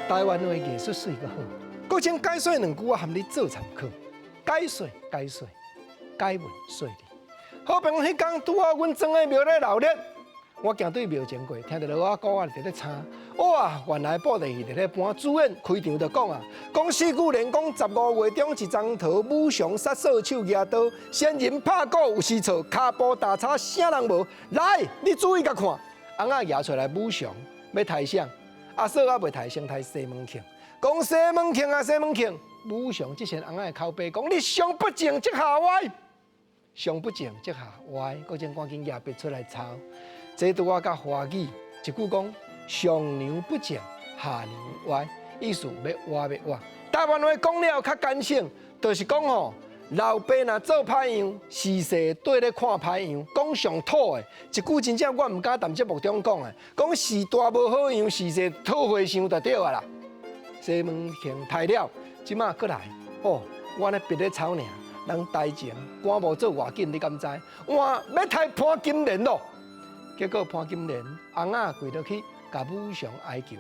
台灣話藝術媠閣好，閣請解說兩句，我含你做參考。解說解說，解文說理。好朋友，彼工拄好阮莊的廟咧鬧熱，我行對廟前過，聽著鑼仔鼓仔佇咧吵。哇！原來布袋戲佇咧搬主演開場就講啊，講四句連講15月中一張圖，武松殺掃手舉刀，仙人拍鼓有時錯，跤步大差啥人無？來，你注意共看，翁仔舉出來武松欲刣誰？阿嫂猶未刣，先刣西門慶。講西門慶啊，西門慶，武松這時翁仔的口白講：你上不正則下歪，上不正則下歪。閣請趕緊舉筆出來抄。這拄仔佮華語一句講上梁不正下梁歪，意思欲歪欲歪。台灣話講了較簡省，就是講吼，老爸若做歹樣，時勢綴咧看歹樣，講上土的一句，真正我毋敢佇節目中講的，講序大無好樣，時勢討和尚就對啊啦。西門慶刣了，這馬閣來哦，我咧別咧抄爾，人台前趕無做偌緊，你敢知？哇，欲刣潘金蓮咯！結果潘金蓮翁仔跪落去，共武松哀求，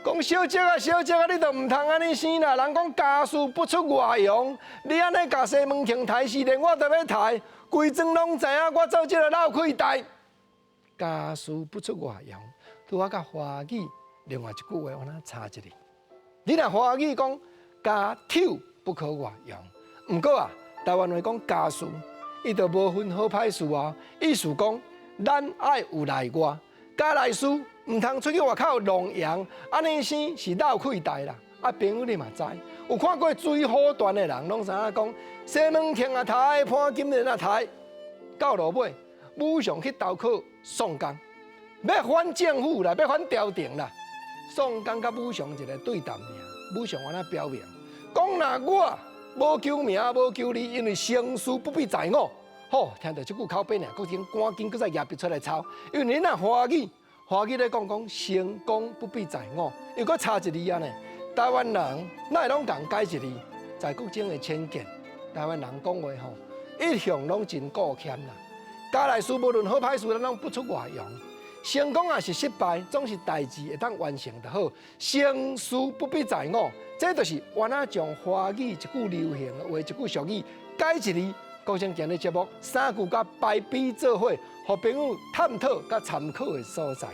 講小姐啊，小姐啊，你都毋通按呢生啦！人講家事不出外揚，你按呢共西門慶刣死，連我都欲刣，規莊攏知影我做這个落氣代。家事不出外揚，拄仔佮華語另外一句話，我若差一字。你若華語講家醜不可外揚，毋過啊，台灣話講家事，伊就無分好歹事啊。意思講，咱愛有內外，家內事毋通出去外口弄揚，按呢生是落氣代啦。啊，朋友你嘛知，有看過《水滸傳》的人，攏知影講西門慶也刣，潘金蓮也刣，到落尾武松去投靠宋江，欲反政府啦，欲反朝廷啦。宋江佮武松一个對談爾，武松按呢表明，講若我無求名無求利，因為成事不必在我。好，聽著這句口碑爾，閣緊趕緊閣再舉筆出來抄，因為你若華語，華語咧講講成功不必在我，又閣差一字啊呢。台灣人哪會攏共改一字，在國政的淺見，台灣人講話吼，一向攏真顧謙啦。家內事無論好歹事，咱攏不出外揚。成功抑是失敗，總是代誌會當完成就好。成事不必在我，這就是原來將華語一句流行的話，一句俗語改一字。國政今日節目三句佮排比做伙，予朋友探討佮參考的所在。